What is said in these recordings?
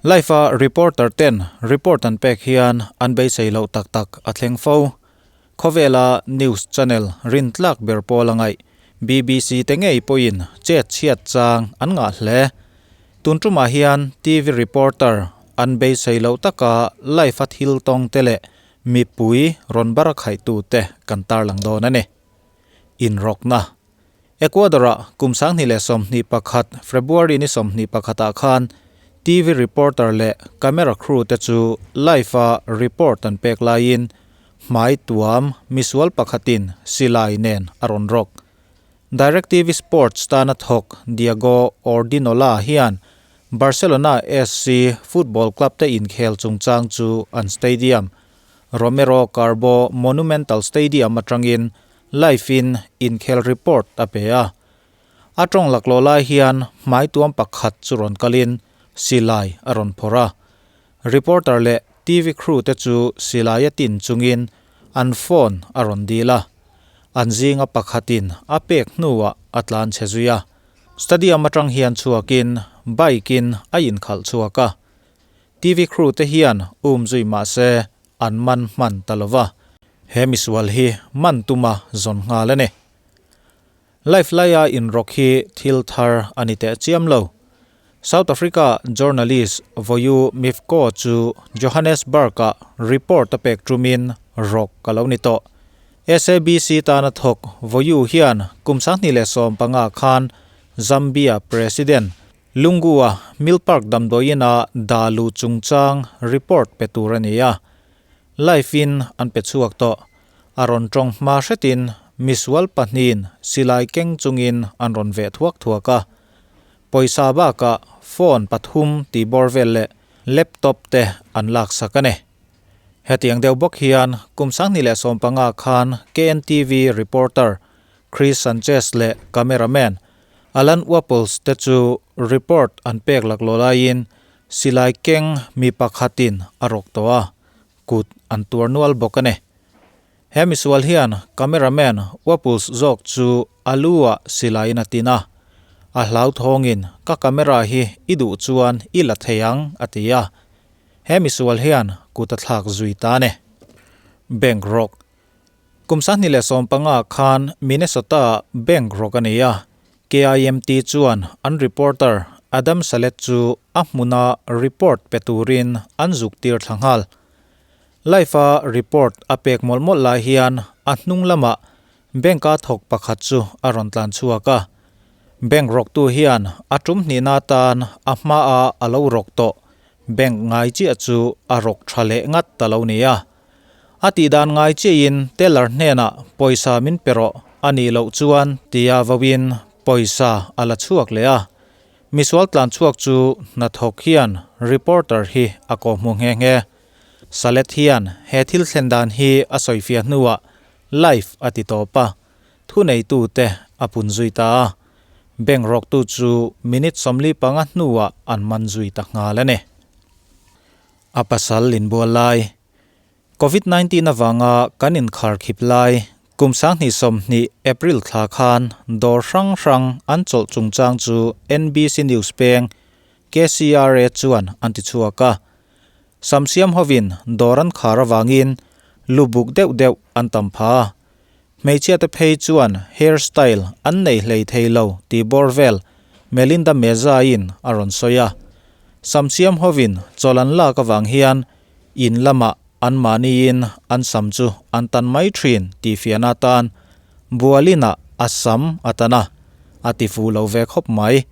Live-a reporter ten report an pek hian an beisei loh tak tak a thleng fo. Khawvela news channel rintlak ber pawl a ngaih BBC te ngei pawhin chet chhiat chang an ngah hle. Tun tumah hian TV reporter an beisei loh taka live-a thil tawng te leh mipui rawn bar khaihtute kan tarlang dawn a ni. Inrawkna. Ecuador-ah kum 2021 February ni 21 ah khan TV reporter leh camera crew te chu live-a report an pek laiin hmai tuam misual pakhatin silai nen a rawn rawk. DirecTV Sports tana thawk Diego Ordinola hian Barcelona SC football club te inkhel chungchang chu an stadium Romero Carbo Monumental Stadium atangin Live-in inkhel report a pe a. A tawng laklawh lai hian hmai tuam pakhat chu rawn kalin silai a rawn phawrh a. Reporter leh TV crew te chu silai a tin chungin an phone a rawn dil a. An zinga pakhatin a pek hnuah a tlan chhe zui a. Stadium atang hian chhuakin bike-in a inkhalh chhuak a. TV crew te hian um zui mah se an man hman ta lo va, he misual hi man tuma zawn nghal a ni. Live laia inrawk hi thil thar a ni teh chiam lo. South Africa journalist Voyu Mifco chu Johannesburg-ah report a pek tumin rawk a lo ni tawh. SABC tana thawk Voyu hian kum 2015 khan Zambia President Lungu-a Milpark damdawiin-a dah luh chungchang report pe tur a ni a, live-in an pe chhuak tawh. A rawn tawng hma hretin misual pahnihin silai keng chungin an rawn veh thuak thuak a. Pawisa bakah phone pathum tih bawr vel leh laptop te an laksak a ni. Hetiang deuh bawk hian kum 2015 khan KNTV reporter Chris Sanchez leh cameraman Alan Waples te chu report an pek laklawh laiin silai keng mi pakhatin a rawk tawh a, kut an tuar nual bawk a ni. He misual hian cameraman Waples zawk chu a lu ah silaiin a tin a, a hlauthawngin ka camera hi i duh chuan i la thei ang a ti a, he misual hian kut a thlak zui ta a ni. Bank rawk Kum 2015 khan Minnesota-ah bank rawk a nei a, KIMT chuan an reporter Adam Saleh chu a hmuna report pe turin an zuk tir thla nghal. Live-a report a pek mawlh mawlh lai hian a hnung lamah bank-a thawk pakhat chu a rawn tlan chhuak a. Bank rawktu hian a tum hnihna atan a hmaah a lo rawk tawh, bank ngai chiah chu a rawk tha leh ngat ta lo nia. A tih dan ngai chiahin teller hnenah pawisa min pe rawh a nih loh chuan tia vauin pawisa a la chhuak leh a. Misual tlan chhuak chu hnathawk hian reporter hi a kawhhmuh nghe nghe. Salet hian he thil thlen dan hi a sawifiah hnuah live a ti tawp a, thuneitute a pun zui ta a. Bank rawktu chu minute 45 hnuah an man zui ta nghal a ni. A pasal inbual lai. Covid 19 avanga kan inkhar khip lai kum 2020 April thla khan dawr hrang hrang an chawlh chungchang chu NBC News peng KCRA chuan an ti chhuak a. Samsiam hovin dawr an khar avangin lubuk deuh deuh an tam pha a. Hmeichhia te phei chuan hair style an nei hlei thei lo tih bawr vel Melinda Meza-in a rawn sawi a. Samsiam hovin chawl an lak avang hian in lamah anmahniin an sam chu an tan mai thin tih fiahna atan Bualinah a sam a tan a, a ti fuh lo ve khawp mai.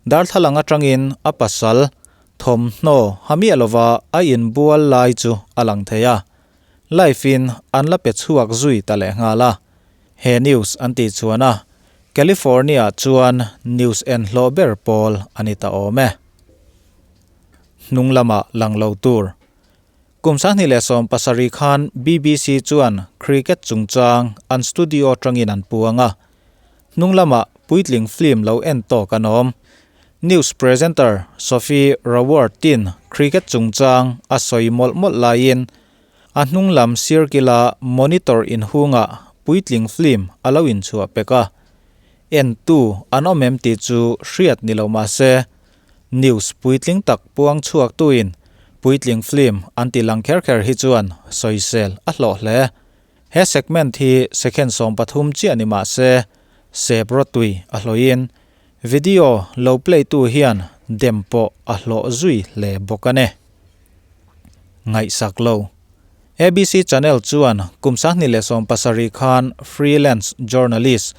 Darthlalang atangin a pasal thawmhnaw ha miah lova a inbual lai chu a lang thei a. Live in an la pe chhuak zui ta leh nghal a. He news an tih chuan a, California chuan news en hlawh ber pawl a ni ta awm e. Hnung lamah lang lo tur. Kum 2017 khan BBC chuan cricket chungchang an studio atangin an puang a. Hnung lamah puitling film lo en tawk an awm. News presenter Sophie Raworth-in cricket chungchang a sawi mawlh mawlh laiin a hnung lam circle-a monitor inhungah puitling film a lo inchhuah pek a. Entu an awm em tih chu hriat ni lo mah se. News puitling tak puang chhuaktuin puitling film an ti lang kher kher hi chuan sawisel a hlawh hle. He segment hi second 13 chiah ni mah se, sep rawtui a hlawhin video lo play tu hian dem pawh a hlawh zui hle bawk a ni. Ngaihsak lo. ABC Channel chuan kum 2017 khan freelance journalist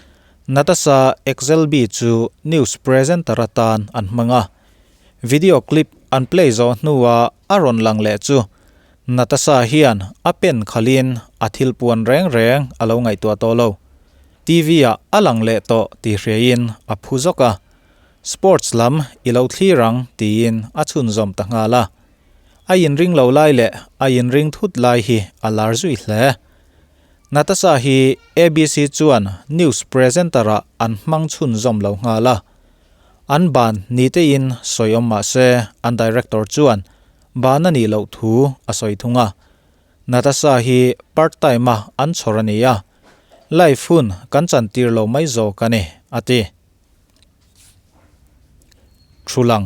Natasha Exelby chu news presenter atan an hmang a. Video clip an play zawh hnua a rawn lang leh chu Natasha hian a pen khalin a thil puan reng reng a lo ngaihtuah tawh lo. TV ah a lang leh tawh tih hriain a phu zawk a. Sports lam i lo thlir ang tiin a chhunzawm ta nghal a. A inring lo lai leh a inring thut lai hi a lar zui hle. Natasha hi ABC chuan news presenter ah an hmang chhunzawm lo nghal a. An ban ni tein sawi awm mah se an director chuan ban a nih loh thu a sawi thung a. Natasha hi part time a an chhawr a ni a, live hun kan chantir lo mai zawk a ni, a ti. Thulang.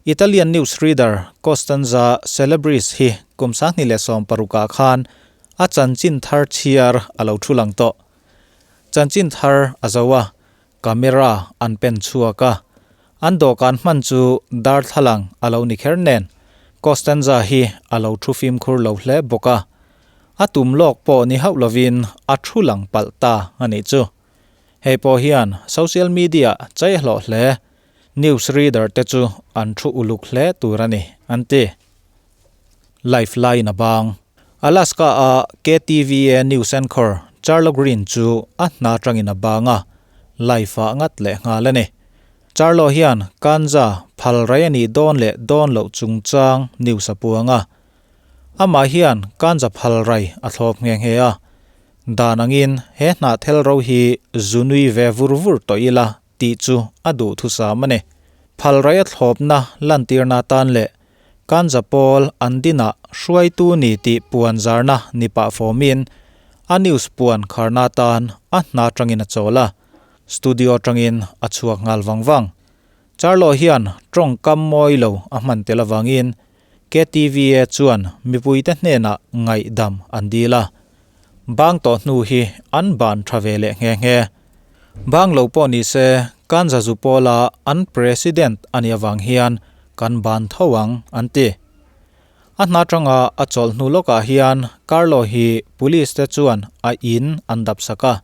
Italian news reader Costanza Celebris hi kum 2016 ah khan a chanchin thar chhiar a lo thulang tawh. Chanchin thar a zo a, camera an pen chhuak a. An dawhkan hman chu darthlalang a lo ni kher nen, Costanza hi a lo thu fimkhur lo hle bawk a. A tum lawk pawh ni hauh lovin a thulang palh ta a nih chu. Hei pawh hian social media chai hlawh hle. News reader te chu an thu uluk hle tur a ni, an ti. Life line a bang. Alaska a KTVA news anchor Charlo Green chu a hna tangin a bang a, life ah ngat leh nghal a ni. Charlo hian Kanza phal rai a nih dawn leh dawn loh chungchang news a puang a. Amah hian Kanza phal rai a thlawp nghe nghe a. Dan angin he hnah thel ro hi zu nui ve vur vur tawh ila tih chu a duh thusam a ni. Phal rai a thlawpna lantirna atan leh Kanza pawl an dinah hruaitu ni tih puan zarna ni pah fawmin a news puan kharna atan a hna tangin a chawl a, studio tangin a chhuak nghal vang vang. Charlo hian tawngkam mawi lo a hman tel avangin KTVA chuan mipuite hnenah ngaihdam an dil a. Bang tawh hnu hi an ban tha ve leh nghe nghe. Bang lo pawh ni se Kanza zu pawla an president a nih avang hian kan ban tho ang an ti. A hna tanga a chawlh hnu lawkah hian Carlo hi police te chuan a in an dap sak a.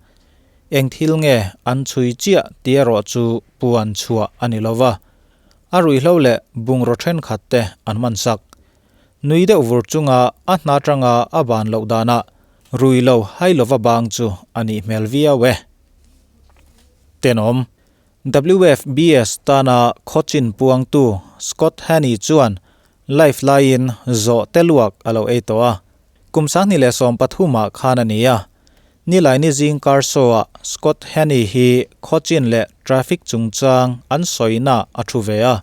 Eng thil nge an chhui chiah tih erawh chu puan chhuah a ni lova. A ruihhlo leh bungraw thenkhat te an hman sak. Nui deuh vur chunga a hna tanga a ban loh danah rui lo hai lova bang chu a nih hmel viau e. Tenawm. WFBS tana khawchin puangtu Scott Haney chuan live laiin zawh te luak a lo ei tawh a. Kum 2013 ah khan a ni a. Nilaini zing kar show-ah Scott Haney hi khawchin leh traffic chungchang an sawina a thu ve a.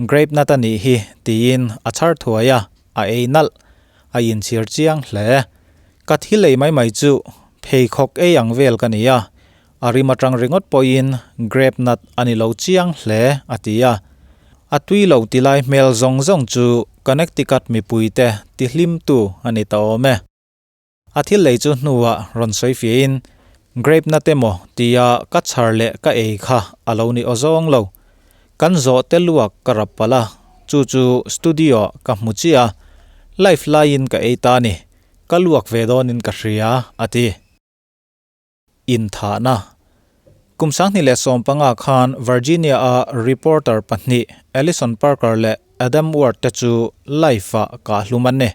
Grape nut a nih hi tiin a chhar thuai a, a ei nalh. A inchhir chiang hle. Ka thil ei mai mai chu pheikhawk ei ang vel ka ni a, a rim atang ringawt pawhin grape nut a ni lo chiang hle, a ti a. A tui lo ti lai hmel zawng zawng chu Connecticut mipuite tihlimtu a ni ta awm e. A thil lei chu hnuah rawn sawi fiahin, Grape nut emaw tia ka chhar leh ka ei kha a lo ni aw zawng lo. Kan zawh te luak ka rap palh a, chu chu studio ah ka hmu chiah a, live laiin ka ei ta a ni, ka luak ve dawnin ka hria, a ti. Inthahna. Kum 2015 khan Virginia-a reporter pahnih Alison Parker leh Adam Ward te chu live-ah kah hlum an ni.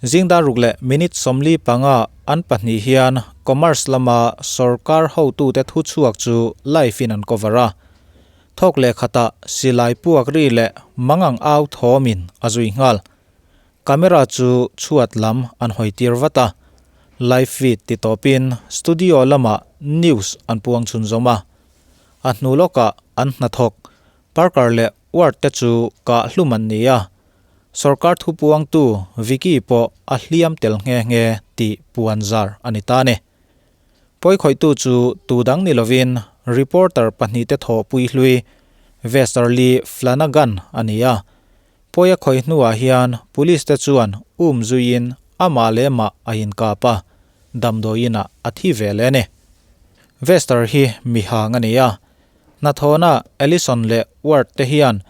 Zingdar ruk leh minute 45 an pahnih hian commerce lama sorkar hotute thuchhuak chu live-in an cover a. Thawk leh khatah silai puak ri leh mangang au thawmin a zui nghal. Camera chu chhuat lam an hawi tir vat a, live feed ti tawpin studio lamah news an puang chhunzawm a. A hnu lawkah an hnathawk Parker leh Ward te chu kah hlum an ni a, sorkar thupuangtu Vicky pawh a hliam tel nghe nghe tih puan zar a ni ta a ni. Pawikhawihtu chu tu dang ni lovin reporter pahnihte thawhpui hlui Westerly Flanagan a ni a. Pawi a khawih hnuah hian police te chuan um zuiin amah leh mah a inkap a, damdawiinah a thi ve leh a ni. Wester hi mihang a ni a, hnathawhna Allison leh Ward te hian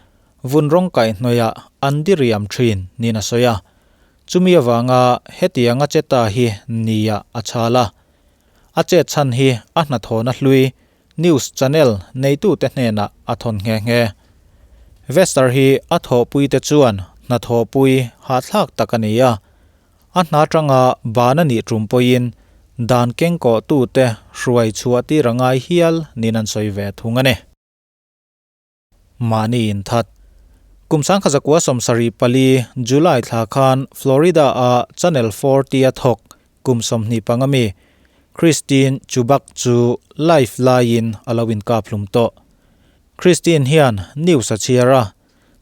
vun rawng kaihhnawihah an diriam thin niin a sawi a. Chumi avanga hetianga che ta hi nia a chhal a. A chet chhan hi a hnathawhna hlui News channel neitute hnenah a thawn nghe nghe. Vester hi a thawhpuite chuan hnathawhpui hahthlak tak a ni a. A hna atanga ban a nih tum pawhin dan kengkawhtute hruai chhuah tir a ngai hial niin an sawi ve thung a ni. Mahni inthat. Kum 1974 July thla khan Florida-a Channel 40-a thawk kum 25 mi Christine Chubbuck chu live laiin a lo inkap hlum tawh. Christine hian news a chhiar a,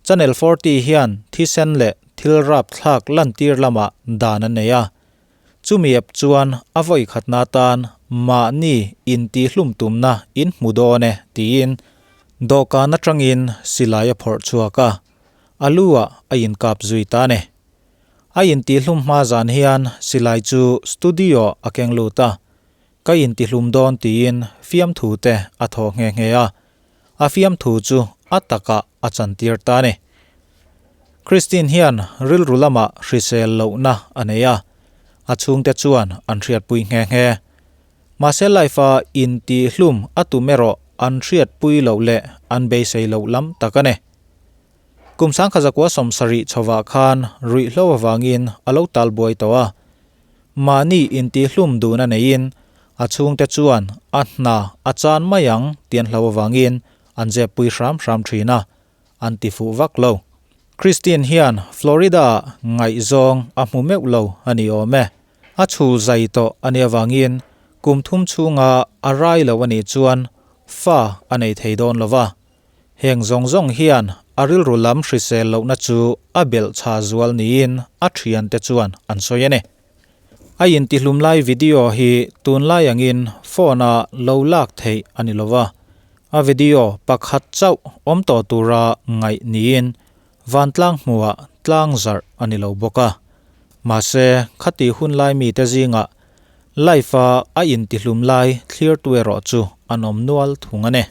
Channel 40 hian thisen leh thil rapthlak lantir lamah dan a nei a. Chumi ep chuan a vawi khatna atan mahni intihlum tumna in hmu dawn e tiin dawhkan atangin silai a phawrh chhuak a, a lu ah a inkap zui ta a ni. A intihlum hma zan hian silai chu studio a keng lut a, ka intihlum dawn tiin fiamthu te a thawh nghe nghe a, a fiamthu chu a takah a chantir ta a ni. Christine hian rilru lamah hrisel lohna a nei a, a chhungte chuan an hriatpui nghe nghe. Mahse life-a intihlum a tum erawh an hriatpui loh leh an beisei loh lam tak a ni. Kum 1970 chhovah khan ruihhlo avangin a lo talbuai tawh a, mahni intihlum dun a neiin a chhungte chuan a hna a chan mai ang tih an hlau avangin an zeppui hram hram thin a, an ti fuh vak lo. Christine hian Florida-ah ngaihzawng a hmu meuh lo a ni awm e. A chhul zai tawh a nih avangin kum thum chhunga a rai lo a nih chuan fa a nei thei dawn lo va. Heng zawng zawng hian a rilru lam hrisel lohna chu a belh chha zual niin a thiante chuan an sawi a ni. A intihlum lai video hi tunlai angin phone-a lo lak theih a ni lo va, a video pakhat chauh awm tawh tura ngaih niin vantlang hmuhah tlang zarh a ni lo bawk a. Mahse, khati hun lai mite zingah live-a a intihlum lai thlirtu erawh chu an awm nual thung a ni.